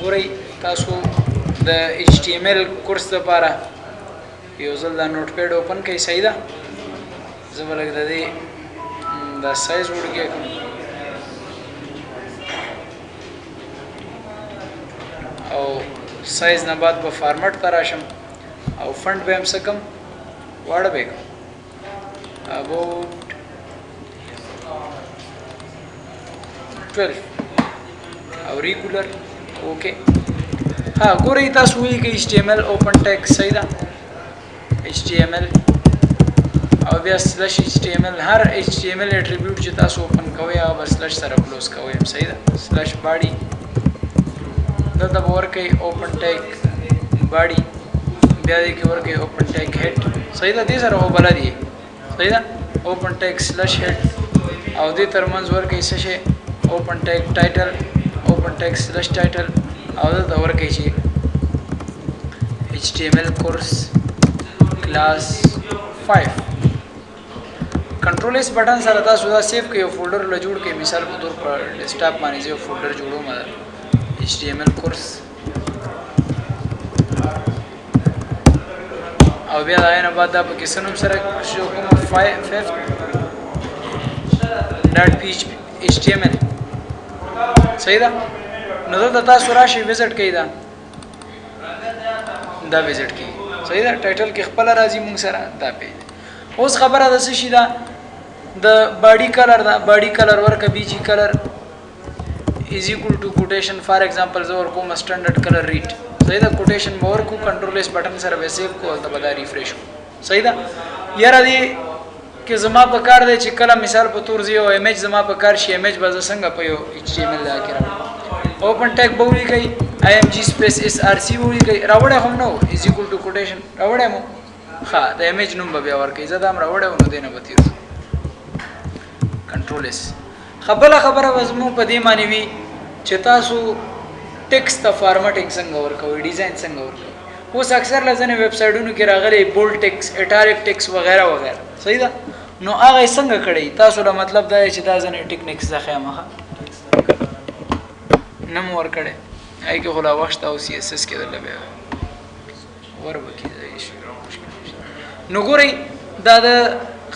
ګورئ تاسو د ایچ ټي ایم ایل کورس لپاره یو ځل دا نوټ پیډ اوپن کړئ. صحیح ده، زه به لږ د دې دا سایز وړوکی کړم او سایز نه بعد به فارمټ ته راشم او فنډ به هم څه کړم، واړه به یې کړم about 12 او ریګولر. اوکے، ها ګورئ تاسو ولیکئ ایچ ټي ایم ایل اوپن ټیګ. صحیح ده، ایچ ټي ایم ایل او بیا سلش ایچ ټي ایم ایل. هر ایچ ټي ایم ایل اټریبیوټ چې تاسو اوپن کوئ هغه به سلش سره کلوز کوئ. صحیح ده، سلش باډي دلته به ورکئ اوپن ټیګ باډي، بیا دې کې ورکئ اوپن ټیګ هډ. صحیح ده، دې سره خو بلد یې. صحیح ده، اوپن ټیګ سلش هډ او دې ترمنځ ورکئ څه شی، اوپن ټیګ ټایټل، اوپن ټیګ سلش ټایټل او دلته ورکئ چې ایچ ټي ایم ایل کورس کلاس 5. کنټرول اس بټن سره تاسو دا سیو کړئ او فولډر له جوړ کړئ. مثال په تور پر ډیسکټاپ باندې زه یو فولډر جوړوم، ایچ ټي ایم ایل کورس، او بیا دا نه بعد دا پکې سنوم سره شو کوم 5 ډاټ پی ایچ ټي ایم ایل. صحیح ده، نو دلته تاسو راشئ وزټ کړئ، دا دا وزټ کړئ. صحیح ده، ټایټل کې خپل راځي مونږ سره دا پیج. اوس خبره د څه شي ده، د باډي کلر ده. باډي کلر ورکه بي جی کلر از ایکوال ټو کوټیشن. فار ایگزامپل زه ورکوم سټانډرډ کلر ریډ. صحیح ده، کوټیشن به ورکو، کنټرول اس بټن سره به سیو کو، هلته به دا ریفریش کو. صحیح ده، یاره دې کې زما په کار دی چې کله مثال په تور زه یو امیج زما په کار شي، امیج به زه څنګه په یو ایچ ټي ایم ایل دا کې راوړم؟ اوپن ټیګ به ولیکئ، آی ایم جی سپیس اس آر سی به ولیکئ، راوړی خو نه و، از ایکوال ټو کوټیشن راوړی مو. ښه، د امیج نوم به بیا ورکوي، زه دا هم راوړی و نو دې نه به تېر شو. کنټرول اس. خبره خبره به زموږ په دې معنی وي چې تاسو ټیکسټ ته فارمټینګ څنګه ورکوئ، ډیزاین څنګه ورکوئ. اوس اکثر له ځینې ویب سایټونو کې راغلي بولډ ټیکس، اټالیک ټیکس وغیرہ وغیرہ. صحیح ده، نو هغه یې څنګه کړی؟ تاسو له مطلب دا دی چې دا ځینې ټیکنیکس زه ښیم. ښه، نه مو ورکړی، هغې کې خو لا وخت شته او سی اس اس کې درله بیا ور به کېدای شي. نو ګورئ دا د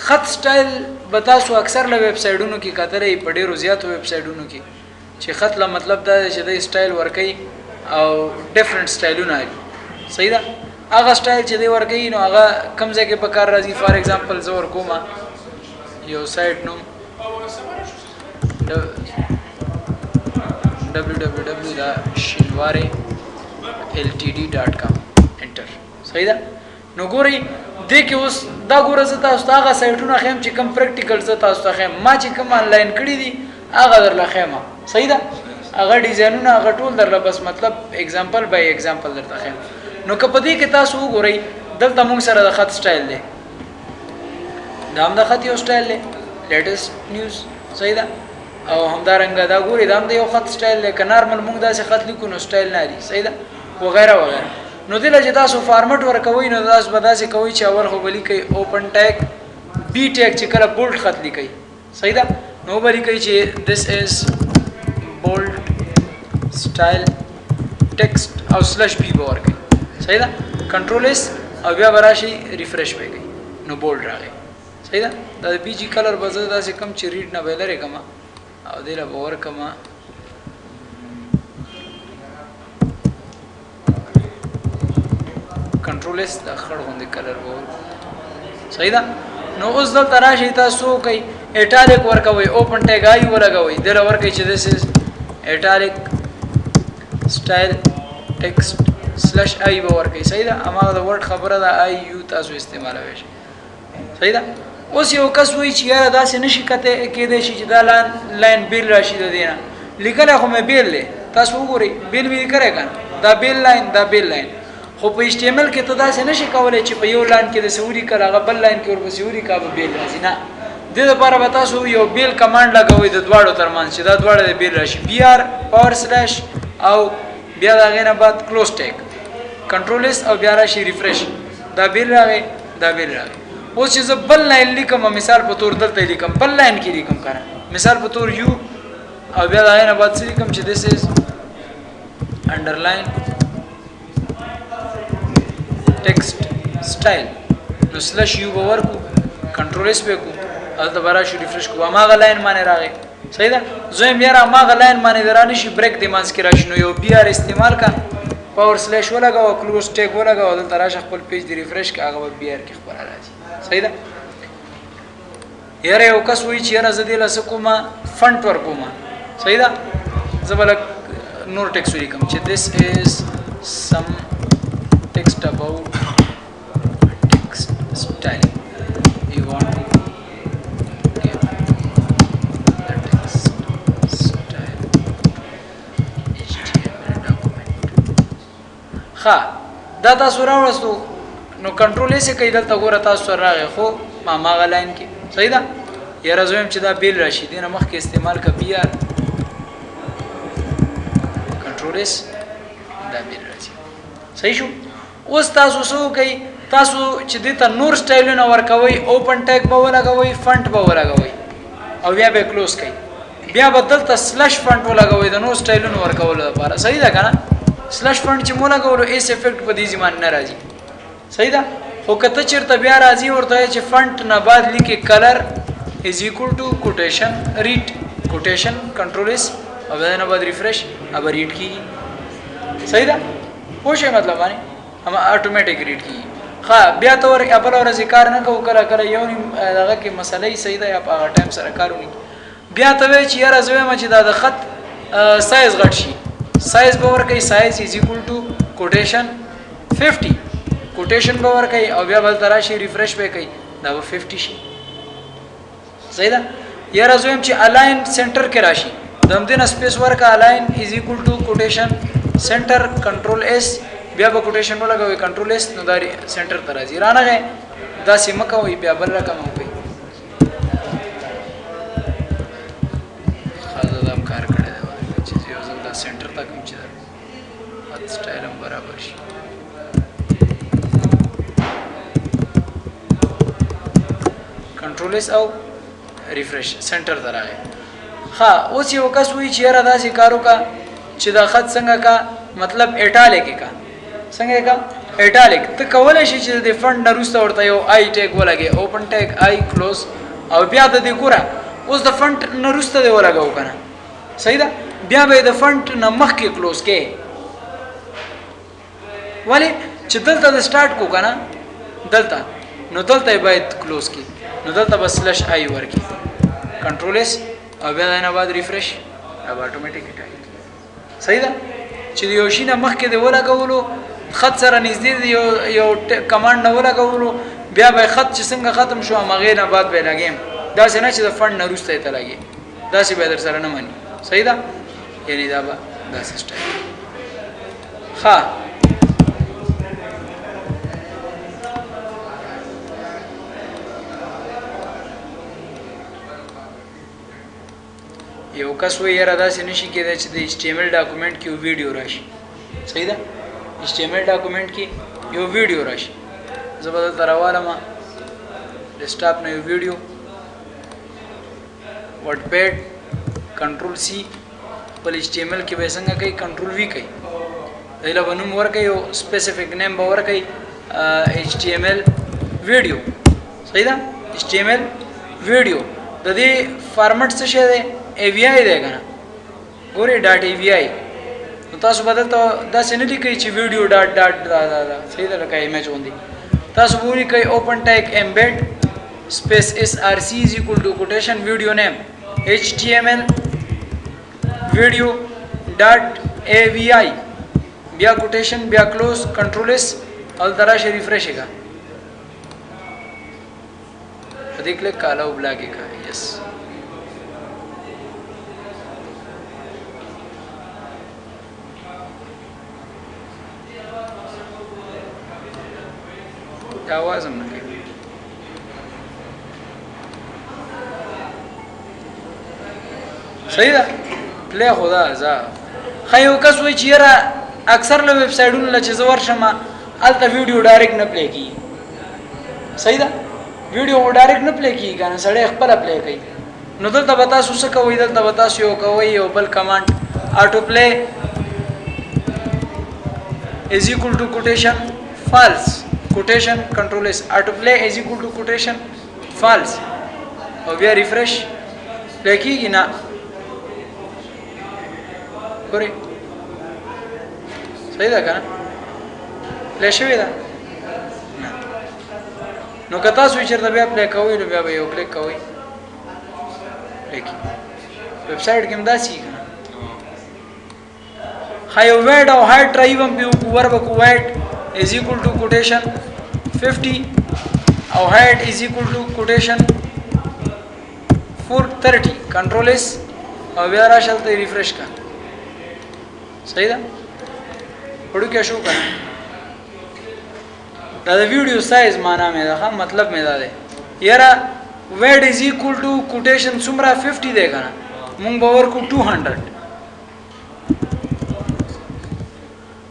خط سټایل به تاسو اکثر له ویب سایټونو کې کتلی، په ډېرو زیاتو ویب سایټونو کې چې خط له مطلب دا دی چې دی سټایل ورکوي او ډیفرنټ سټایلونه لري. صحیح ده، هغه سټایل چې دی ورکوي نو هغه کوم ځای کې په کار راځي؟ فار ایگزامپل زه ورکوم یو سایټ نوم www.shinware.ltd.com انټر. صحیح ده، نو ګورئ دې کې اوس دا ګوره زه تاسو ته هغه سایټونه ښیم چې کوم پریکټیکل زه تاسو ته ښیم، ما چې کوم آنلاین کړي دي هغه درله ښیم. صحیح ده، هغه ډیزاینونه هغه ټول درله بس مطلب اگزامپل بای اگزامپل درته ښیم. نو که په دې کې تاسو وګورئ دلته مونږ سره د خط سټایل دی، دا هم د خط یو سټایل دی، لیټسټ نیوز. صحیح ده، او همدارنګه دا ګورئ دا هم د یو خط سټایل دی. که نارمل مونږ داسې خط لیکو نو سټایل نه دی. صحیح ده، وغیرہ وغیرہ. نو دې له چې تاسو فارمټ ورکوئ نو تاسو به داسې کوئ چې اول خو به لیکئ اوپن ټیګ بی ټیګ چې کله بولډ خط لیکئ. صحیح ده، نو به لیکئ چې this is bold style text او سلش بی به ورکوئ. صحیح ده، کنټرول اس او بیا به راشي ریفریش به کوي نو بولډ راغی. صحیح ده، دا د بی جی کلر به زه داسې کوم چې ریډ نه به یې لرې کړم او دې له به ورکړم کنټرول اس، دا خړ غوندې کلر به ورکړو. صحیح ده، نو اوس دلته راشئ تاسو کوئ اټالیک ورکوئ، اوپن ټیګ آی ولګوئ، دې له ورکوئ چې this is italic style text slash آی به ورکوئ. صحیح ده، هماغه د ورډ خبره ده، آی یو تاسو استعمالوی شئ. صحیح ده، اوس یو کس وایي چې یاره داسې نه شي کېدی شي چې دا لاین بیل راشي د دې نه، لیکلی خو مې بیل دی، تاسو وګورئ بیل مې لیکلی که نه، دا بیل لاین، دا بیل لاین، خو په ایچ ټي ایم ایل کې ته داسې نه شي کولی چې په یو لاین کې داسې ولیکل هغه بل لاین کې ورپسې ولیکه به بیل راځي. نه، دې دپاره به تاسو یو بیل کمانډ لګوئ د دواړو ترمنځ چې دا دواړه د بیل راشي، بی آر پاور سلیش او بیا د هغې نه بعد کلوز ټیګ، کنټرول اس او بیا راشي ریفریش، دا بیل راغی، دا بیل راغی. اوس چې زه بل لاین لیکم، مثال په تور دلته لیکم، بل لاین کې لیکم که نه، مثال په تور یو او بیا د هغې نه بعد څه لیکم چې this is انډرلاین ټیکسټ سټایل، نو سلش یو به ورکو، کنټرول اس به کو، هلته به راشو ریفرش کو، هماغه لاین باندې راغی. صحیح ده؟ زه وایم یاره هماغه لاین باندې د رانه شي، بریک دې منځ کې راشي، نو یو بی آر استعمال کا، پاور سلیش ولګوه، کلوز ټیګ ولګوه، دلته راشه خپل پیج دې ریفرش کا، هغه به بی آر کې خپله راځي. صحیح ده؟ یاره یو کس وایي چې یاره زه دې له څه کومه فنټ ورکوم. صحیح ده؟ زه به لږ نور ټیکس ولیکم چې this is some text about text style you want to give the text style HTML document. ښه، دا تاسو راوړستو، نو کنټرول یې کوي، دلته ګوره تاسو سره راغی خو ما هماغه لاین کې. صحیح ده؟ یاره زه وایم چې دا بیل راشي، دې نه مخکې استعمال که بی آر کنټرول اس، دا بیل راځي. صحیح شو؟ اوس تاسو څه وکئ، تاسو چې دې ته نور سټایلونه ورکوئ، اوپن ټیګ به ولګوئ، فنټ به ولګوئ او بیا به کلوز کړئ، بیا به دلته سلش فنټ ولګوئ د نور سټایلونو ورکولو لپاره. صحیح ده که نه؟ سلش فنټ چې مو ولګولو ایس افیکټ په دې ځای نه راځي. صحیح ده؟ خو که ته چېرته بیا راځي ورته وایې چې فنټ نه بعد لیکې کلر از ایکول ټو کوټیشن ریډ کوټیشن کنټرول اس او بیا نه بعد ریفرش، هغه ریډ کیږي. صحیح ده؟ پوه شوې مطلب باندې؟ هم اتوماتیک ریډ کیږي. ښه، بیا ته ور بله ورځ یې کار نه کوو، کله کله یو نیم دغه کې مسله یې. صحیح ده؟ یا په هغه ټایم سره کار ونه کړي، بیا ته وایې چې یاره زه وایم چې دا د خط سایز غټ شي، سایز به ورکوي، سایز از ایکول ټو کوټیشن 50 کوټیشن به ورکوي او بیا بل ته راشي ریفرش به کوي، دا به 50 شي. صحیح ده؟ یاره زه وایم چې الاین سنټر کې راشي، د همدې نه سپیس ورکړه، الاین از ایکول ټو کوټیشن سنټر کنټرول اس، بیا به کوټیشن ولګوي کنټرول اس، نو دا سنټر ته راځي. رانغی داسې مه کوئ، بیا بل رقم وکړئ. ښه، زه دا هم کار کړی دی چې یو ځل دا سنټر ته کوم چې دا خط سټایل هم برابر شي. کنټرول اس او ریفرش، سنټر ته راغی. ښه، اوس یو کس وایي چې یاره داسې کار وکړه چې دا خط څنګه کا، مطلب ایټالیک یې کا، څنګه یې کا ایټالیک. ته کولی شې چې د فنډ نه وروسته ورته یو آی ټیګ ولګې، اوپن ټیګ آی کلوز، او بیا د دې ګوره اوس د فنډ نه وروسته دې ولګو که نه. صحیح ده؟ بیا به یې د فنډ نه مخکې کلوز کې، ولې چې دلته د سټارټ کو که نه دلته، نو دلته یې باید کلوز کړي، نو دلته به سلش آی ورکړي، کنټرول اس او بیا د نه بعد ریفرش، دا به اتوماتیک ایټالیک. صحیح ده؟ چې د یو شي نه مخکې دې ولګولو، خط سره نږدې دی یو یو کمانډ نه ولګولو، بیا به خط چې څنګه ختم شو هماغې نه بعد به یې لګیم، داسې نه چې د فنډ نه وروسته یې ته لګې، داسې به یې در سره نه مني. صحیح ده؟ یعنې دا به داسې سټایل. ښه، یو کس وایي یاره داسې نشي کېدای چې د ایچ ټي ایم ایل ډاکومنټ کې یو ویډیو راشي. صحیح ده؟ ایچ ټي ایم ایل ډاکومنټ کې یو ویډیو راشي، زه به دلته راوالم ډیسکټاپ نه یو ویډیو، ورډ پیډ کنټرول سی، خپل ایچ ټي ایم ایل کې به څنګه کوي، کنټرول وی کوي، دې له به نوم ورکوي، یو سپیسیفیک نیم به ورکوي، ایچ ټي ایم ایل ویډیو. صحیح ده؟ ایچ ټي ایم ایل ویډیو د دې فارمټ څه شی دی؟ ای وی آی دی که نه؟ ګورئ ډاټ ای وی آی. نو تاسو به دلته داسې نه لیکئ چې ویډیو ډاټ ډاټ دا دا دا. صحیح ده؟ لکه ایمیج غوندې تاسو به ولیکئ اوپن ټیګ ایمبیډ سپیس اس آر سی از ایکول ټو کوټیشن ویډیو نیم ایچ ټي ایم ایل ویډیو ډاټ ای وی آی، بیا کوټیشن، بیا کلوز، کنټرول اس، او دلته راشه ریفرش یې کړه، په دې کلیک کاله او بلاک یې کړه. یس، دا आवाज هم نه کوي. صحیح ده؟ پلی خو ده. ځه، ښه، یو کس وایي چې یاره اکثر له ویب سایټونو له چې زه ورشم هلته ویډیو ډایرکټ نه پلی کېږي. صحیح ده؟ ویډیو خو ډایرکټ نه پلی کېږي که نه، سړی خپله پلی کوي. نو دلته به تاسو څه کوئ؟ دلته به تاسو یو کوئ یو بل کمانډ، آټو پلی is equal to quotation false quotation control S auto play is equal to quotation false او بیا refresh play کیږي نه؟ ګورئ، صحیح ده کنه؟ play شوې ده نه؟ نو که تاسو چېرته بیا play کوئ نو بیا به یو کلیک کوئ، play کیږي. ویب سایټ کې هم داسې وي که نه؟ ښه، یو width او height try به هم پرې وکړو. ور به کړو width is equal to quotation 50 او height is equal to quotation 430 control S او بیا راشه هلته refresh کړه. صحیح ده؟ وړوکی شو که نه؟ دا د ویډیو سایز معنا مې ده، ښه، مطلب مې دا دی یاره width is equal to quotation څومره؟ 50 دی که نه؟ مونږ به ورکړو 200،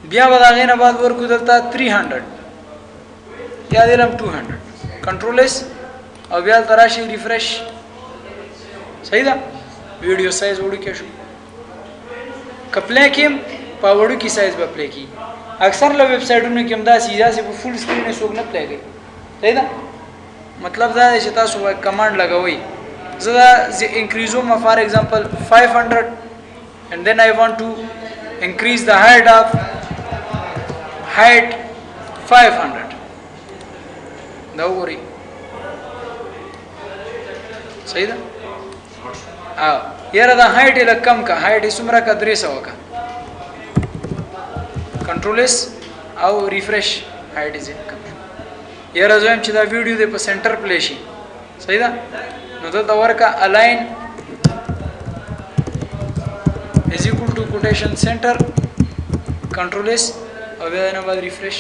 بیا به د هغې نه بعد ورکړو دلته 300 یا دې هم 200 control S او بیا هلته راشي refresh. صحیح ده؟ ویډیو سایز وړوکی شو. که play کې په وړوکي سایز به play کېږي. اکثر له ویب سایټونو کې هم داسې، داسې په full screen یې څوک نه play کوي. صحیح ده؟ مطلب دا دی چې تاسو command لګوئ. زه دا increase وم for example 500 and then I want to increase the height of height 500. دا وګورئ، صحیح ده؟ او یاره دا height یې لږ کم که، height یې څومره که؟ 300 که. control S او refresh، height یې کم شو. یاره زه وایم چې دا ویډیو دې په center play شي. صحیح ده؟ نو دلته ورکه align is equal to quotation center control S او بیا نه بعد refresh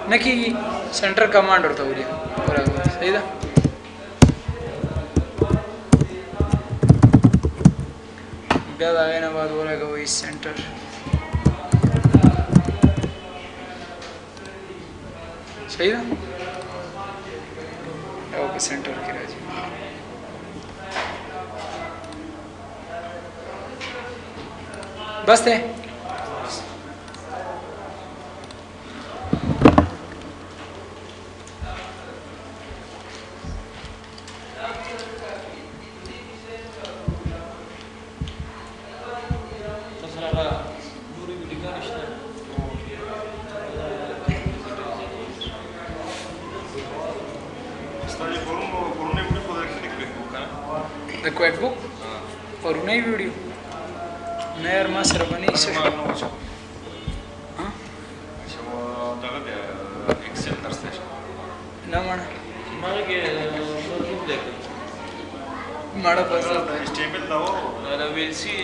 نه کیږي. center command ورته ولیا ورغله. صحیح ده؟ بیا د هغې نه بعد ولګوئ center. صحیح ده؟ او په center کې راځي. بس ده. تاسو هغه نورې ویډیوګانې شته؟ ستاسو پرونۍ ویډیو خو درکې د کویک بوک کنه؟ د کویک بوک پرونۍ ویډیو نه یار، ما سره به نه وي. څه ما شو؟ نه وچو ها؟ چې دغه د Excel درس دی. نه مړه. ما کې مضمون لیکم. مړه، بس. HTML دا و. دا ویل سي.